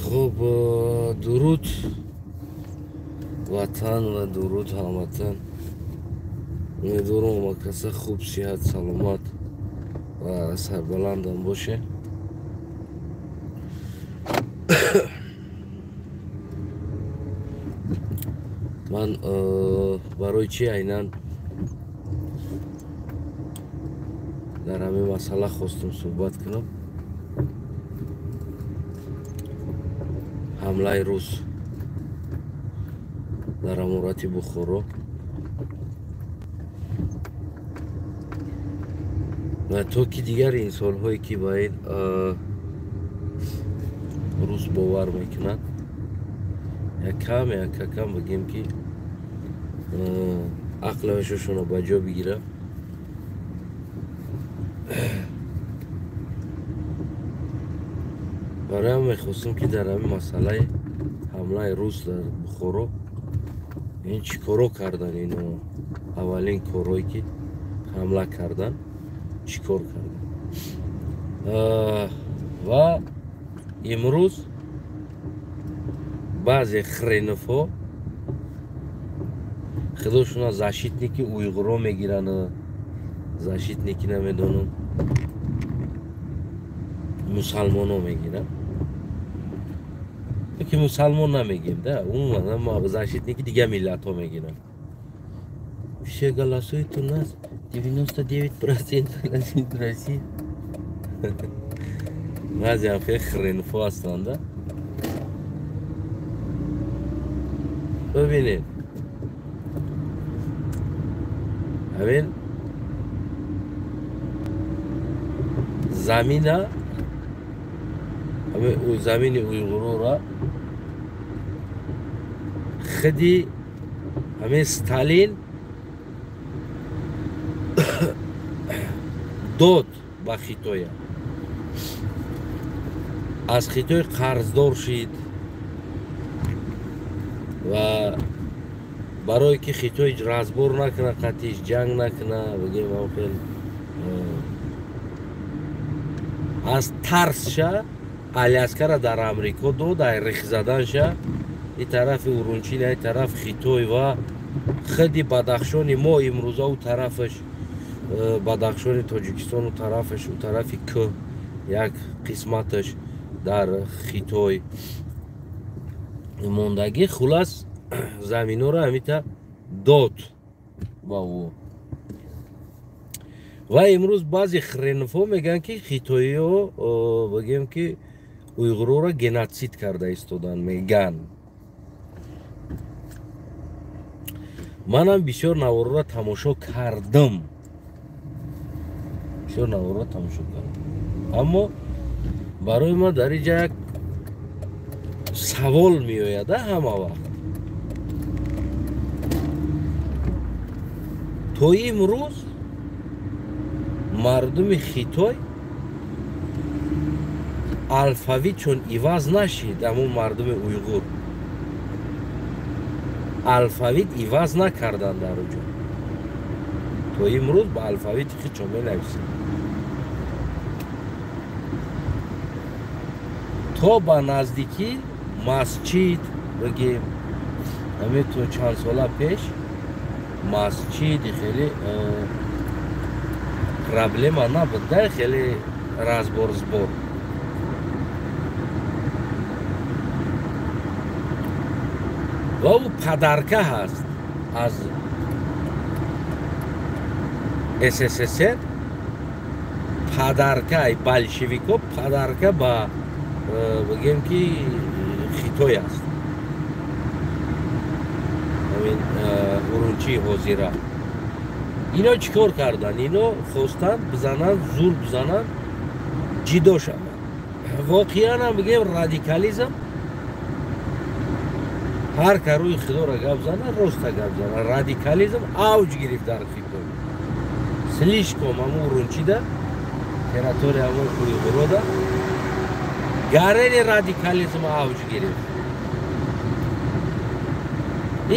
Хуб, дуруд ватан ва дуруд ҳамватан. Умедворам ҳама каса хуб, сиҳат, саломат ва сарбаландам боше. Ман барои чӣ айнан дар ҳамин масъала хостум суҳбат кунам? Ҳамлаи рус дар аморати Бухоро ва то ки дигар инсонҳое ки ба ин рус бовар мекунанд, якам якакам бигем ки ақлашошонро ба ҷо бигирад. Бароям мехостам ки дар ҳамин масъалаи ҳамлаи рус дар Бухоро ин чӣ коро кардан, ино аввалин корҳое ки ҳамла кардан чӣ кор кардан. Ва имрӯз баъзе хреновҳо худошона защитники уйғуро мегиранд, защитники намедонам мусалмоно мегиранд, ки мусалмон намегем да, умуман защитники дигар миллатҳо мегиранд. Все голосуют у нас 99% России. Баъзеам хеле хреновҳо ҳастанд да. Бибинед, ҳамин замина, замини уйғурора худи ҳамин Сталин дод ба Хитоя. Аз Хитой қарздор шид ва барое ки Хитой разбор накуна, қатиш ҷанг накуна, бигем хел аз тарсша Аляскара дар Амрико дод, ай рих заданша и тарафи Урумчин, ай тараф Хитой ва худи Бадахшони мо имрӯза у тарафаш Бадахшони Тоҷикистон у тарафаш, у тарафи кӯҳ як қисматаш дар Хитой мондагӣ. Хулас заминҳоро ҳамита дод ба ӯ. Ва имрӯз баъзе хреновҳо мегӯянд ки хитоиҳо бигем ки уйғурҳоро геноцид карда истодан мегӯянд. Манам бисёр наворро тамошо кардам, бисёр наворро тамошо кардам, аммо барои ман дар инҷа як савол меояд ҳама вақт. То имрӯз мардуми Хитой алфавитшон иваз нашид, аммо мардуми уйғур алфавит иваз накарданд дар уҷо. То имрӯз ба алфавити худшон менависанд. То ба наздикӣ масҷид бигем, ҳамин то чанд сола пеш масҷиди хеле проблема набуд, да, хеле разбор-сбор. Ва ӯ падарка ҳаст аз СССР, падарка большевико, падарка ба бигем ки Хитой аст, ҳамин Урумчии ҳозира. Ино чӣ кор карданд? Ино хостанд бизананд, зур бизананд, ҷидо шаванд. Воқеан ҳам бигем радикализм ҳар ка рӯи худоро гап зана, роста гап зана. Радикализм авҷ гирифт дар Хитой. Слишком ҳамун Урумчида, территория ҳамун уйғурода гарени радикализм авҷ гирифт.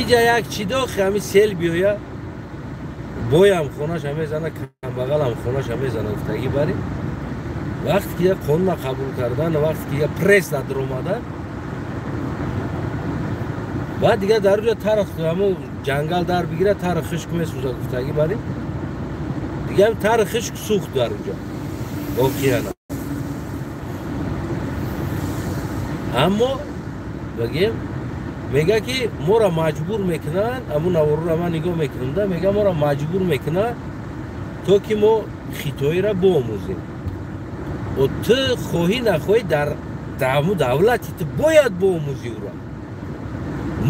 Иҷа як чидохи ҳамин сел биёя, боям хонаша мезана, камбағалам хонаша мезана, гуфтагӣ бари. Вақте ки қонуна қабул кардан, вақте ки пресс даромада, Баъд дигар дар уҷа тарх ҳамун ҷангал дар бигира, тар хишк месӯзад гуфтагӣ бари. Дигар тар хишк сӯхт дар уҷа. Воқеан. Аммо бигем мега ки моро маҷбур мекунанд, ҳамун наворро ман нигоҳ мекунам да, мега моро маҷбур мекунанд то ки мо хитоиро биомӯзем. О ту хоҳӣ нахоҳӣ дар давлати ту бояд биомӯзӣ ӯро.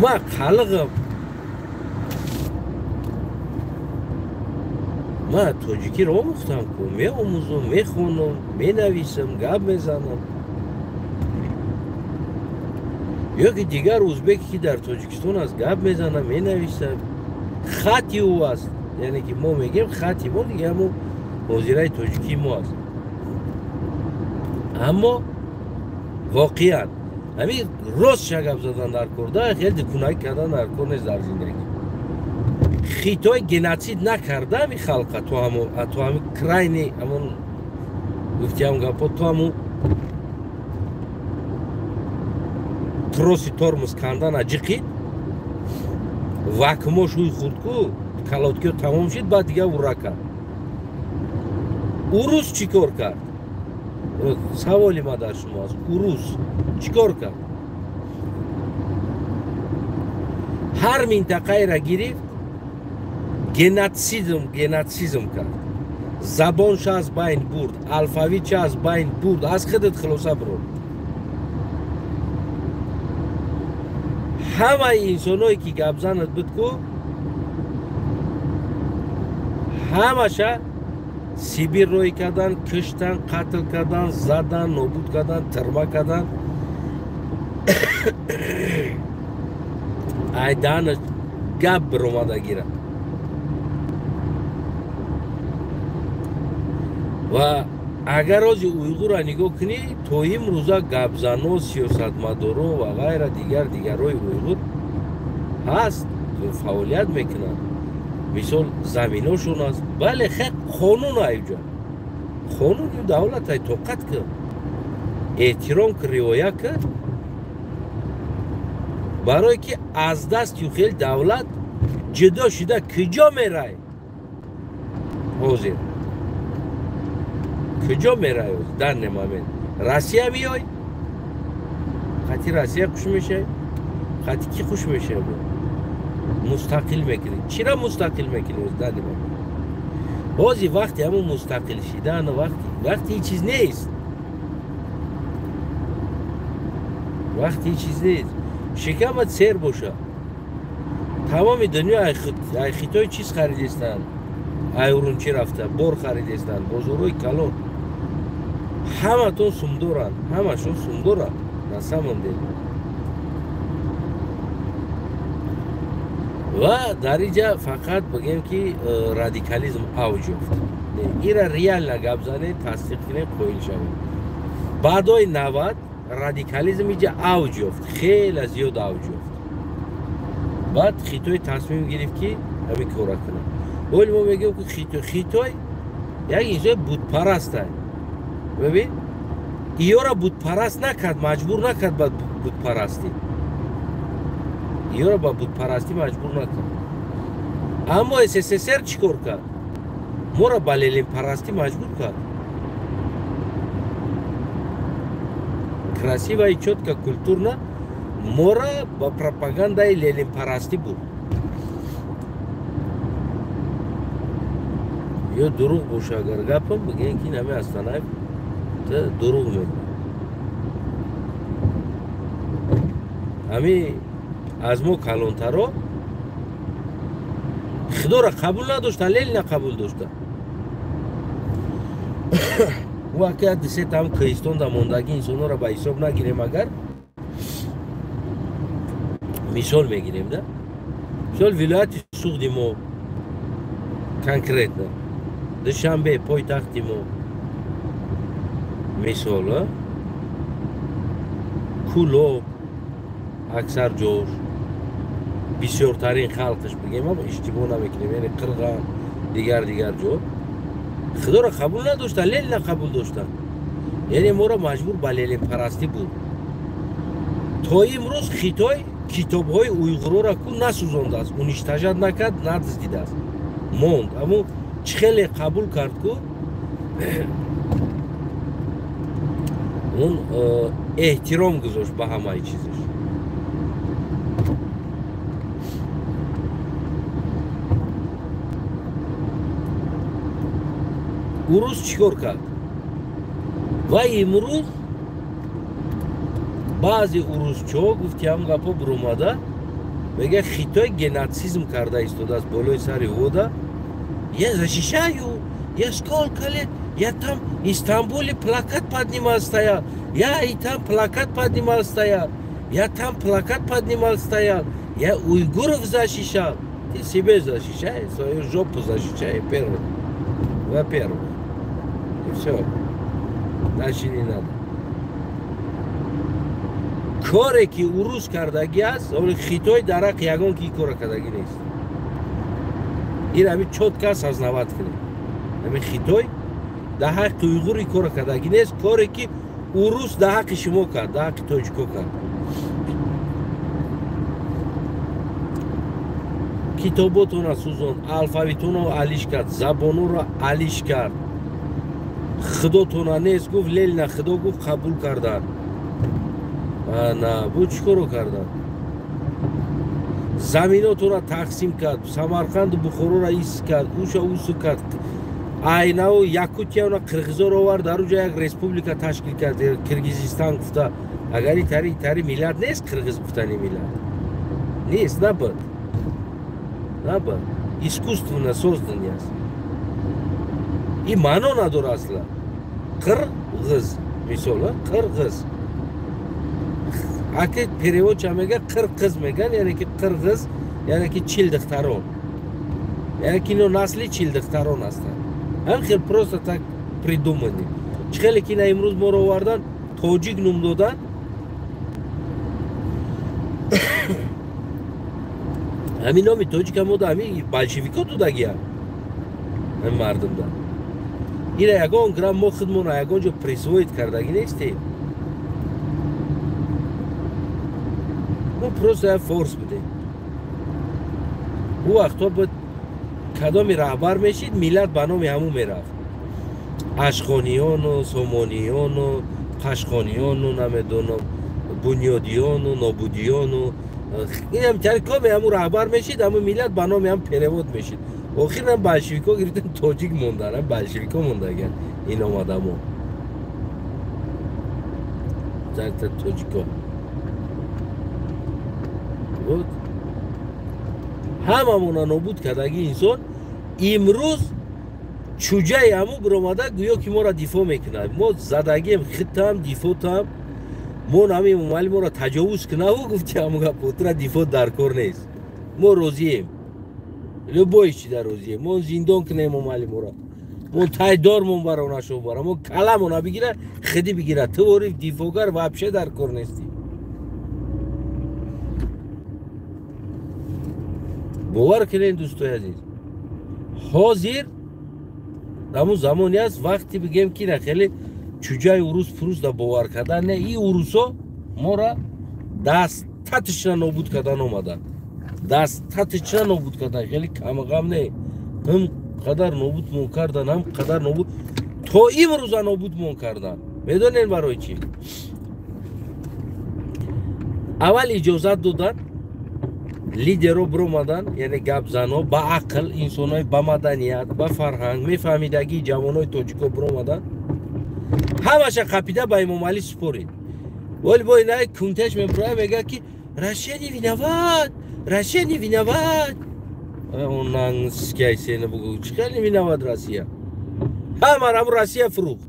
Ма қалғам, ма тоҷикиро омӯхтам ку, меомӯзам, мехонам, менависам, гап мезанам. Ё ки дигар узбеке ки дар Тоҷикистон аст, гап мезанам, менависам, хати ӯ аст. Яъне ки мо мегем хати мо дига ҳамун ҳозираи тоҷикии мо аст. Аммо воқеан ҳамин рост шагап задан дар кор да, хеле дикунакӣ кардан дар кор нест дар зиндагӣ. Хитой геноцид накарда ҳамин халқа то ҳамин крайни ҳамон гуфтиам гапо, то ҳамун троси тормоз кандан аҷиқид, вакмош ӯй хурд ку, калоткиё тамом шид, баъд дигар ура кард. Урус чӣ кор кард? Саволи ма дар шумо аст. Урус чӣ кор кард? Ҳар минтақаеро гирифт, геноцидм кард. Забонша аз байн бурд, алфавитша аз байн бурд, аз худат хулоса бурд. Ҳамаи инсоное ки гапзанат буд ку, ҳамаша Сибир рӯй кардан, киштан, қатл кардан, задан, нобуд кардан, тирма кардан. Айдаанаш гап биромада гира. Ва агар рози уйғурро нигоҳ кунӣ, то имрӯза гапзано, сиёсатмадоро ва ғайра дигар дигарҳои уйғур ҳаст, фаъолият мекунанд. Мисол заминошон аст. Бале, хе қонун айҷа. Қонун давлат ай, тоқат кун, эҳтиром кун, риоя кун. Барое ки аз дасти хел давлат ҷудо шуда куҷо мерай? Ҳозир куҷо мерай? Дар не момент Россия меой, хати Россия хуш мешавӣ, хати ки хуш мешавӣ? Мустақил мекунӣ. Чира мустақил мекунӣ? Дар не момент ҳозир вақти ҳамун мустақил шидан, вақти ҳеҷ чиз нест, вақти ҳеҷ чиз нест. Шикамат сер боша. Тамоми дунё ай Хитой чиз харидестанд, ай Урумчи рафта бор харидестанд, бозорҳои калон. Ҳаматон сумдоранд, ҳамашон сумдоранд на самом деле. Ва дар инҷа фақат бигем ки радикализм авҷ ёфт. Ира реально гап занед, тасдиқ кунед, қоил шавед. Баъдои 90 радикализм инҷа авҷ ёфт, хеле зиёд авҷ ёфт. Баъд Хитой тасмим гирифт ки ҳамин кора кунад. Вале мо мегӯем ки Хитой як инсони бутпараст аст. Бибин, иёра бутпараст накард, маҷбур накард ба бутпарастӣ. Иёра ба бутпарастӣ маҷбур накард. Аммо СССР чӣ кор кард? Моро ба ленинпарастӣ маҷбур кард. Красиво и чётко, культурно моро ба пропагандаи ленинпарастӣ буд. Ё дурӯғ боша агар гапам, бигӯем ки нами Астанаев дурӯғ мегӯяд. Ҳами аз мо калонтаро Худоро қабул надоштанд, Ленина қабул доштанд. Ӯ ака дисетам Кӯҳистонда мондагӣ инсонҳоро ба ҳисоб нагирем, агар мисол мегирем да, мисол вилояти Суғди мо конкретно, Душанбе пойтахти мо, мисол Кӯлоб аксар ҷош бисёртарин халқаш бигем, иштибоҳ намекунем, яъне Қирған дигар дигар ҷо Худоро қабул надоштанд, Ленина қабул доштанд. Яъне моро маҷбур ба ленинпарастӣ буд. То имрӯз Хитой Китобҳои уйғурора ку насӯзондааст, уничтожать накард, надиздидааст, монд. Аммо чӣ хеле қабул кард ку он эҳтиром гузошт ба ҳамаи чизаш. Урус чӣ кор кард? Ва имрӯз баъзе урусчиҳо гуфти ҳам гапо буромада мегӯяд Хитой геноцизм карда истодааст болои сари вода. Я защищаю, я сколько лет, я там в Истамбуле плакат поднимал стоял, я и там плакат поднимал стоял, я там плакат поднимал стоял, я уйгуров защищал. Ты себе защищай, свою жопу защищай первым. Во-первых. И все. Дальше не надо. Коре ки урус кардагӣ аст, оли Хитой дар ҳақ ягон ки кора кардагӣ нест. Ин ҳами чётко осознавать кунед. Ҳами Хитой дар ҳаққи уйғури кора кардагӣ нест, коре ки урус дар ҳаққи шумо кард, дар ҳаққи тоҷико кард. Китоботонро сӯзонд, алфавитонро алиш кард, забононро алиш кард. Худотона нест гуфт, Ленина худо гуфт, қабул карданд. На, бу чӣ коро карданд? Заминотонро тақсим кард, Самарқанду Бухороро ис кард, уша усу кард. Айнаву Якутияро қирғизоро овард, дар уҷа як республика ташкил кард, Киргизистон гуфта. Агар итари миллат нест, қирғиз гуфтани миллат нест, набуд. Набуд. Искусственно созданный аст. И маъно надорад асла. Қирғиз мисол, қирғиз. Аки переводча мега қирқиз меган, яъне ки қирғиз, яъне ки чилдихтарон. Яъне ки ино насли чилдихтарон ҳастанд. Ҳам хел просто так придумани. Чӣ хеле ки ина имрӯз моро овардан, тоҷик ном додан. Ҳамин номи тоҷика мода ҳамин болшевико додагиянд. Ҳамин мардумда. Ина ягон грамм мо худмона ягон ҷо присвоить кардагӣ нестем. Мо просто як форс будем. Ӯ вақтҳо буд кадоми раҳбар мешид, миллат ба номи ҳамун мерафт. Ашхониёну, сомониёну, қашқониёну, намедонам, бунёдиёну, нобудиёну. Инам тари коми ҳамун раҳбар мешид, ҳамун миллат ба номи ҳам перевод мешид. Охирам болшевико гирифтан тоҷик мондан, ҳам болшевико мондаган ин омадамо. Тоҷико. Вот. Ҳамамона нобуд кардаги инсон имрӯз чуҷаи ҳаму биромада гӯё ки моро дифоъ мекунад. Мо задагием, хитам, дифоътам. Мо нами Эмомалӣ моро таҷовуз кунаву гуфти ҳаму гапотра дифоъ дар кор нест. Мо розием. Любой чида розием. Мо зиндон кунем Эмомалӣ моро. Мо тайдормон баронашо бара. Мо каламона бигира, хиди бигира. Ту вориф дифоъгар вообще дар кор нестӣ. Бовар кунед дӯстои азиз, ҳозир ҳамун замоне аст вақте бигем ки на хеле чуҷаи урус пурус да бовар кардан не, и урусо мора дастатишна нобуд кардан омаданд. Дастатишна нобуд кардан хеле камғам не, ҳам қадар нобудмон кардан, ҳам қадар нобуд то имрӯза нобудмон кардан. Медонед барои чӣ? Аввал иҷозат додан, лидеро биромадан, яъне гапзанҳо ба ақл, инсонҳои ба маданият, ба фарҳанг, мефаҳмидагии ҷавонои тоҷико биромадан, ҳамаша қапида ба Эмомалӣ супорид. Вале бо инай кунтеш мебуроя мегӯяд ки Россия не виноват, Россия не виноват. Онанскайсена бугӯ, чӣ хел не виноват Россия? Ҳамаро ҳаму Россия фурӯхт.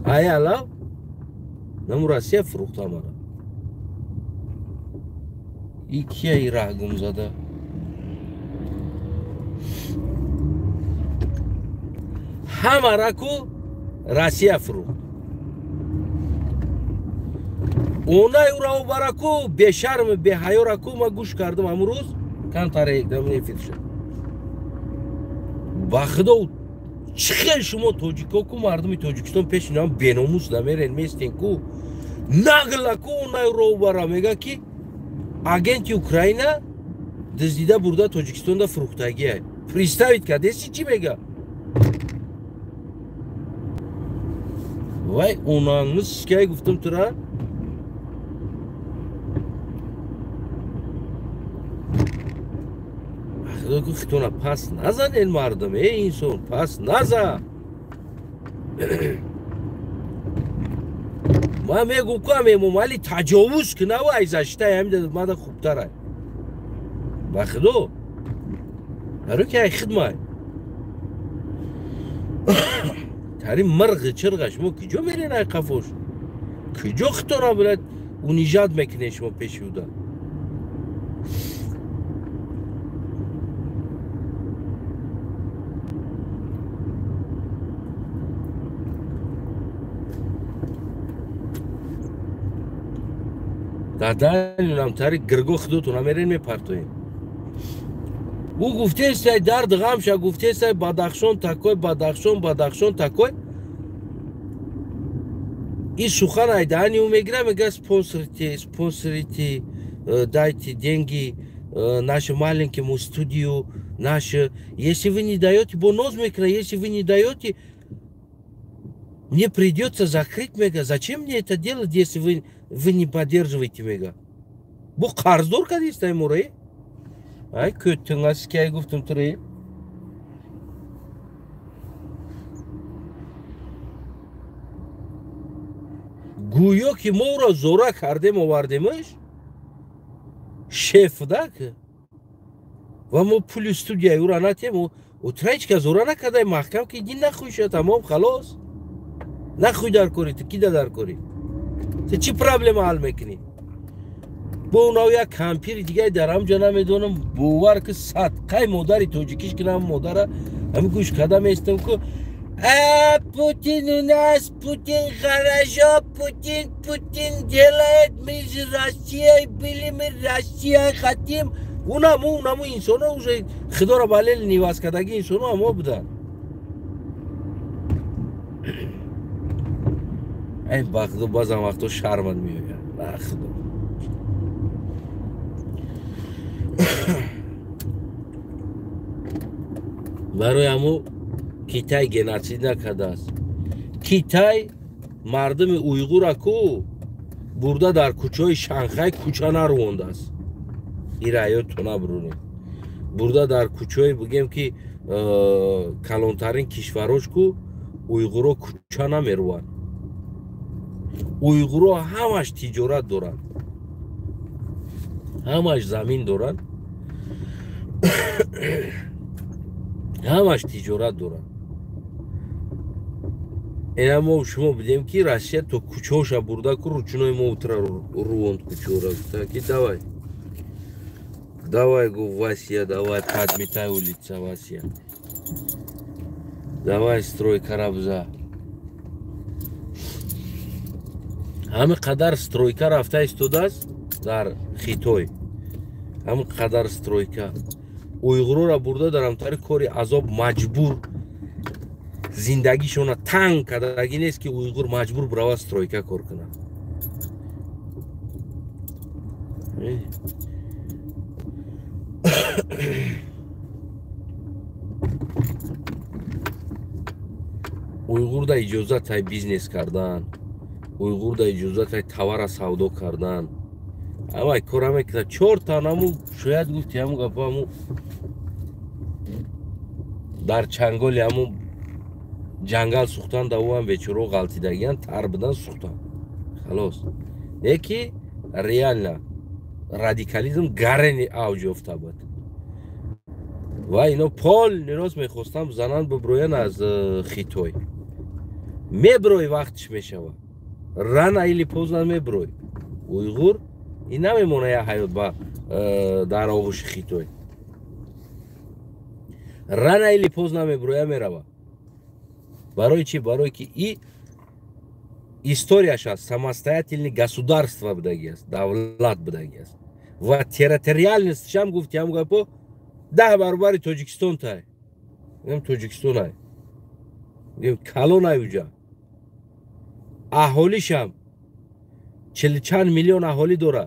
Ай алав, ҳаму Россия фурӯхт ҳамаро. И кия и раҳ гум зада? Ҳамаро ку Россия фурӯхт. Онай ура убара ку бешарм беҳаёра ку ма гӯш кардам ҳамун рӯз камтар эфир шуд. Ба худо чӣ хел шумо тоҷико ку мардуми Тоҷикистон пеши инам беномус намерен местен ку. Наглаку онай роҳбара мега ки агенти Украина дуздида бурда Тоҷикистонда фурӯхтагиай. Представить кардеси чӣ мега? Вай онаңыз кай гуфтам тура? Худо хитона пас назанен мардум, эй инсон, пас назан. Ман мегум ку ам Эмомалӣ таҷовуз кунаву ай зашитай ҳамин мада хубтарай. Ба худо. Барои ки ай хидмай. Тари мирғи чирға шумо куҷо мерен ай қафош? Куҷо хитона блядь унижать мекунед шумо пеши уда? Дар тари гирго худотона мерен мепартоем. Ӯ гуфтестай дард ғамша, гуфтестай Бадахшон такой, Бадахшон, Бадахшон такой. И сухан ай даҳани ӯ мегира, мега спонсорите, спонсорите, дайте деньги нашу маленькому студию, наше. Если вы не даете, бо ноз мекуна, если вы не даете, мне придется закрыть, мега. Зачем мне это делать, если вы не поддерживаете, мега? Бо қарздор кардистай моро, э? Ай кӯттиңас кай гуфтам туре. Гӯё ки мо ӯро зора кардем, овардемаш шеф дак ва мо пули студияи ӯро натем. Ӯ ҳеҷ кас зора накардай, маҳкам ки дин нахӯй, тамом, халос. Нахӯй дар кори, ту кида дар кори? Ту чӣ проблема ҳал мекунӣ? Бо унав як кампири дигаи дар ҳамҷа намедонам, бовар ки садқаи модари тоҷикиш кунам, модара ҳами гӯш карда местам ку Путин у нас, Путин хорошо, Путин, Путин делает, мы же Россией были, мы Россия хотим. Унаму инсоно уже худоро балел ниваз кардаги инсоно ҳамо буданд. Ай ба худо баъзан вақто шармат меояд. Ба худо. Барои ҳамо Китай геноцид накардааст. Китай мардуми уйғура ку бурда дар кӯчаҳои Шанхай кӯча нарӯондааст. Ира ҳаётто набурунед. Бурда дар кӯчаҳои бигем ки калонтарин кишварош ку уйғуро кӯча намерӯанд. Уйғуро ҳамаш тиҷорат доранд, ҳамаш замин доранд, ҳамаш тиҷорат доранд. Ина мо шумо бидем ки Россия то кӯчаҳоша бурда ку ручинои мо утра рӯонд кӯчаҳора, гуфта ки давай давай, гуфт Васия, давай подметай улица, Васия, давай стройкара биза. Ҳамин қадар стройка рафта истодааст дар Хитой. Ҳамин қадар стройка. Уйғурора бурда дар ҳамтари кори азоб маҷбур зиндагишона танг кардагӣ нест ки уйғур маҷбур бирава стройка кор кунад. Уйғурда иҷозат ҳай бизнес кардан, уйғурда иҷозат ҳай товара савдо кардан. Авай кора мекунад. Чорта наму шояд гуфти ҳаму гапа ҳаму дар чанголи ҳаму ҷангал сӯхтан, давуам бечоро ғалтидагиян, тар будан сӯхтан. Халос. Яки реально радикализм гарени авҷ ёфта буд. Ва ино полный рост мехостам зананд биброян аз Хитой. Меброй вақтиш мешавад. Рано или поздно меброй. Уйғур ин намемона як ҳаёт ба дар оғӯши Хитой. Рано или поздно меброя, мерава. Барои чӣ? Барои ки и историяш аст, самостоятельный государство будаги аст, давлат будаги аст. Ва территориальностьшам гуфти ҳам гапо 10 баробари Тоҷикистон тай. Мегӯям Тоҷикистон ай. Мегӯям калон ай уҷа. Аҳолишам 40 чанд миллион аҳолӣ дора,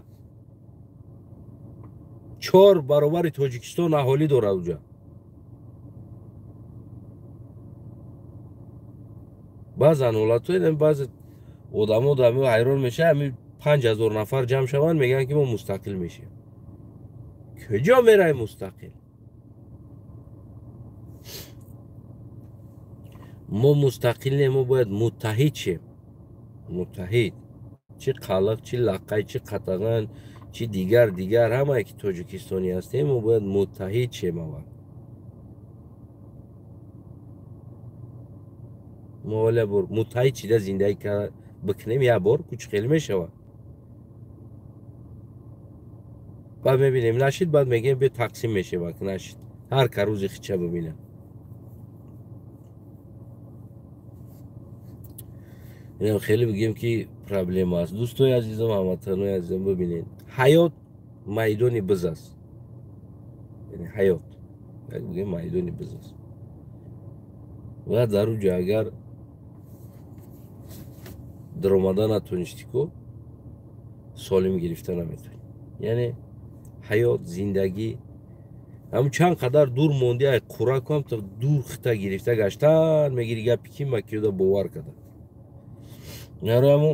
4 баробари Тоҷикистон аҳолӣ дора уҷа. Баъзан ҳолатҳо, баъзе одамо ҳайрон мешавад, ҳами 5000 нафар ҷамъ шаванд, мегӯянд, ки мо мустақил мешем. Куҷо меравем мустақил? Мо мустақил не, мо бояд муттаҳид шем. Муттаҳид, чӣ қалиқ, чӣ лақай, чӣ қатаған, чӣ дигар дигар, ҳамае ки тоҷикистонӣ ҳастем, мо бояд муттаҳид шем. Аввал мо ҳоля бор муттаҳид шида зиндагӣ бикунем, як бор куч хеле мешавад. Баъд мебинем, нашид, баъд мегӯем, бе тақсим мешавад. Нашид, ҳар ка рӯзи хича бибинам. Инам хеле бигем, ки проблема аст. Дӯстои азизам, ҳамватанои азизам, бибинед, ҳаёт майдони биз аст. Яъне ҳаёт, бигем, майдони биз аст ва дар уҷа агар даромада натонистӣ ку, солим гирифта наметавонӣ. Яъне ҳаёт, зиндагӣ ҳам чанд қадар дур монди, ай қуракам то дур хита гирифта гаштан мегири. Гапи ки ма киёда бовар кардам. Нарамо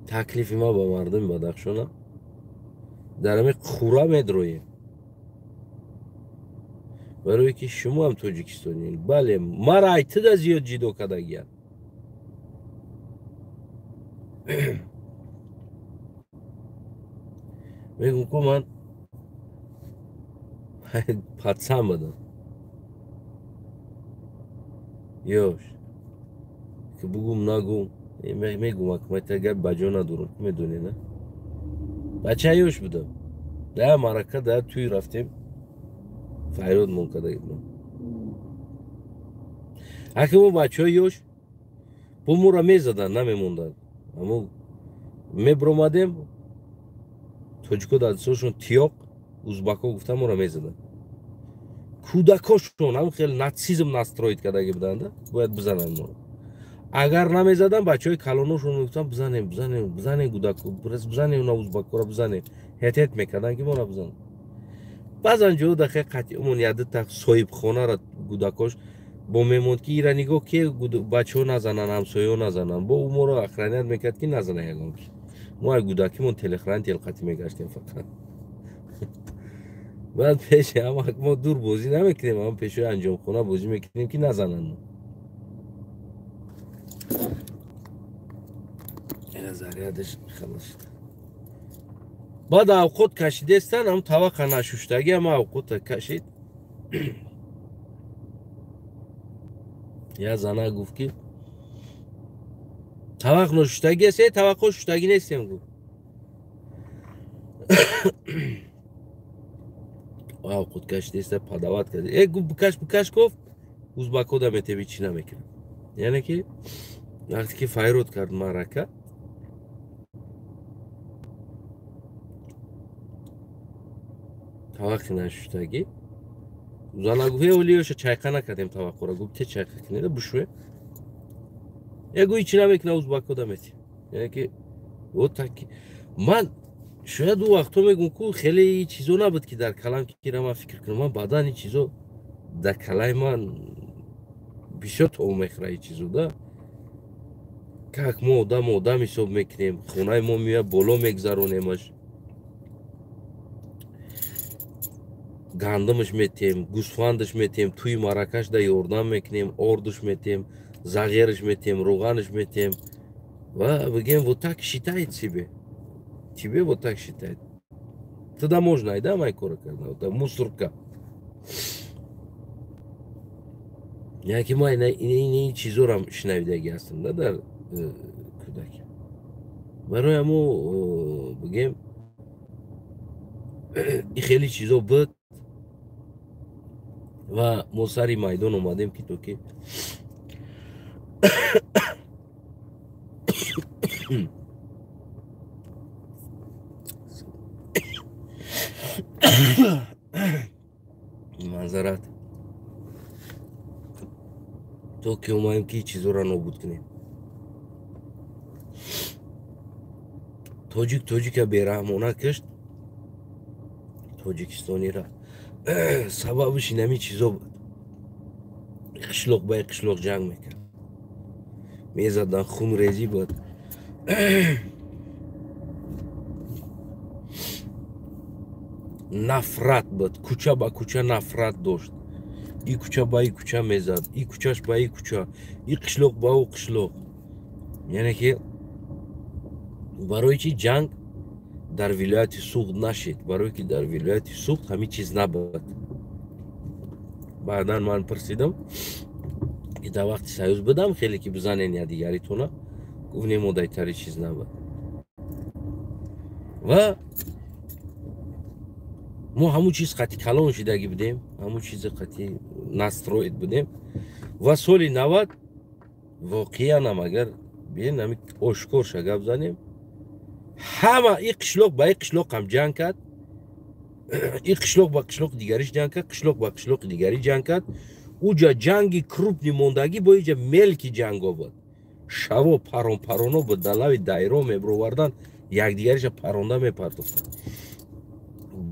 таклифи ма ба мардуми Бадахшона: дар ҳами қура медроем, барое ки шумо ҳам тоҷикистониен. Бале, мара айтида зиёд ҷидо кардагиям. Мегум ку, ман пацан будам, ёш, ки бугум, нагум, мегум, акмата гап ба ҷо надорам, медонӣ, на? Бача ёш будам, да марака, да тӯй рафтем, фарёд мон карда будам. Аки мо бачаҳои ёш бо моро мезаданд, намемонданд. Амо мебиромадем, тоҷико дар дастошон тиёқ, узбакҳо гуфта моро мезаданд. Кӯдакошон ҳам хеле нацизм настроить кардаги буданда, бояд бизананд моро. Агар намезадан, бачаҳои калоношон мегуфтанд: «Бизанем, бизанем, бизанем, кӯдако, бизанем, на узбакҳоро бизанем». Ҳет-ҳет мекарданд, ки моро бизананд. Баъзан ҷо дахе қатъиумон ядита соҳибхонара кӯдакош бо мемонд, ки ира нигоҳ, ки бачаҳо назананд, ҳамсояҳо назананд. Бо ӯ моро охранять мекард, ки назана ягон ки. Мо ай кӯдакимон телохранитель қатӣ мегаштем фақат. Баъд пеши ҳама мо дур бозӣ намекунем, ҳама пешои анҷомхона бозӣ мекунем, ки назананд. Зарядаш халос шуд. Баъд авқот кашидестан, ҳам тавақа нашуштагӣ, ҳама авқота кашид. Як зана гуфт, ки тавақ ношуштагӣ аст. Э, тавақҳо шуштагӣ нестем, гуфт. Авқот кашидеста, подавать кард. Э, гуфт, бикаш, бикаш, гуфт, узбакҳо да метеби, чӣ намекунад. Яъне ки вақте ки файрод кард маърака, тавақи нашуштагӣ, зана гуфт: «Э, олиёша чайқа накардем таваққора». Гуфт: «Те чайқа кунеда, бушӯе». Э, гӯ, ҳичи намекуна, узбакҳо да мети. Яъне ки вот так. Ман шояд ӯ вақтҳо, мегӯм ку, хеле чизо набуд, ки дар калам кира ман фикр кунам. Ман баъдан ин чизо дар калаи ман бисёр то мехӯра, ин чизо да, как мо одам одам ҳисоб мекунем, хонаи мо меояд, боло мегзаронемаш, гандумаш метем, гӯсфандаш метем, тӯи маракаш да ёрдам мекунем, ордуш метем, зағераш метем, рӯғанаш метем. Ва бигем, вот так считает себе, тебе вот так считает. Тогда можно айда май кора кардан, мусорка. Яъне ки ма ин чизорам шунавидаги ҳастам да дар кӯдакӣ. Барои ҳамо бигем, и хеле чизо буд ва мо сари майдон омадем, ки то ки манзарат, то ки омадем, ки чизоро нобуд кунем. Тоҷик тоҷика бераҳмона кишт, тоҷикистонира. Сабабиш инами чизо буд. Қишлоқ ба қишлоқ ҷанг мекард, мезадан, хунрезӣ буд. Нафрат буд, кӯча ба кӯча нафрат дошт. И кӯча ба и кӯча мезад, и кӯчаш ба и кӯча, и қишлоқ ба ӯ қишлоқ. Яъне ки барои чи ҷанг дар вилояти Суғд нашид? Барое ки дар вилояти Суғд ҳамин чиз набуд. Баъдан ман пурсидам, ки дар вақти союз будам хеле ки бизанен якдигаритона, гуфт не, модайтари чиз набуд. Ва мо ҳамун чиз қати калон шидагӣ будем, ҳамун чизи қати настроит будем. Ва соли 90 воқеанам агар биен ҳами ошкорша гап занем, ҳама и қишлоқ ба и қишлоқ ҳам ҷанг кард, и қишлоқ ба қишлоқи дигариш ҷанг кард, қишлоқ ба қишлоқи дигарӣ ҷанг кард. Уҷа ҷанги крупный мондагӣ бо иҷа мелкий ҷанго буд. Шаво парон пароно буд, дар лави дайро мебировардан, якдигариша паронда мепартофтанд.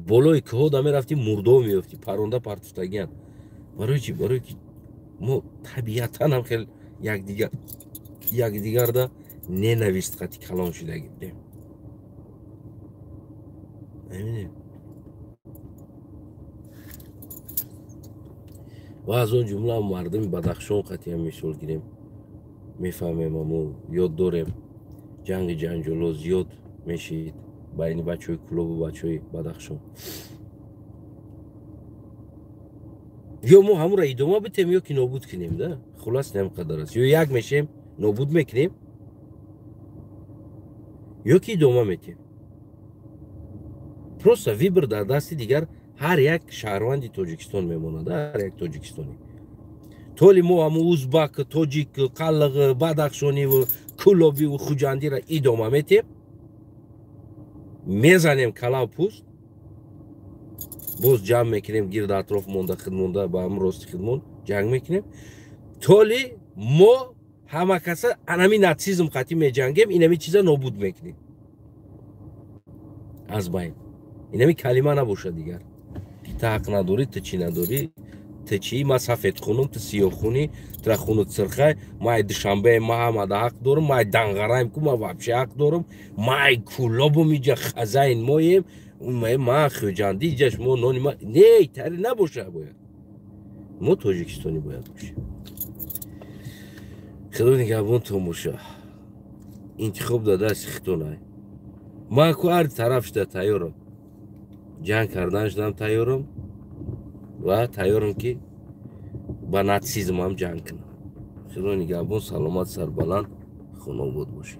Болои кӯҳода мерафтӣ, мурдо меёфтӣ, паронда партофтагиян. Барои чи? Барое ки мо табиатан ҳам хел якдигарда ненависть қати калон шудагӣ будем. Ва аз он ҷумла мардуми Бадахшон қатиам мисол гирем, мефаҳмем, амо ёд дорем, ҷанги ҷанҷоло зиёд мешид байни бачаҳои Кӯлобу бачаҳои Бадахшон. Ё мо ҳамонро идома битем, ё ки нобуд кунем, да? Хулас ҳам қадар аст. Ё як мешем, нобуд мекунем, ё ки идома метем. Просто выбор дар дасти дигар ҳар як шаҳрванди Тоҷикистон мемонад, ҳар як тоҷикистонӣ. Толи мо ҳаму узбак, тоҷик, қаллиғ, бадахшониву кӯлобиву хуҷандиро идома метем, мезанем калав пӯст, боз ҷамъ мекунем гирд атроф монда, худ монда, ба ҳам рости худмон ҷанг мекунем. Толи мо ҳама каса анами нацизм қатӣ меҷангем, инами чиза нобуд мекунем аз байн. Инами калима набошад дигар. Ту ҳақ надорӣ, ту чӣ надорӣ, ту чӣ, ма сафедхунум, ту сиёҳхунӣ, тура хунут сирхай, ма ай Душанбе, ма ҳамада ҳақ дорум, ма ай Данғараем ку, ма вообще ҳақ дорум, ма ай Кӯлобум, иҷа хазайн моем, ма Хӯҷандӣ, иҷа шумо нони ма. Не, тари набоша бояд. Мо тоҷикистонӣ бояд бошем. Худо нигаҳбонтон боша. Интихоб дар дасти худтонай. Ман ку ҳар тараф шуда тайёрам. Ҷанг кардан шудам тайёрам ва тайёрам ки ба нацизм ҳам ҷанг кунам. Худо нигаҳбон, саломат, сарбаланд, хонобод бошед.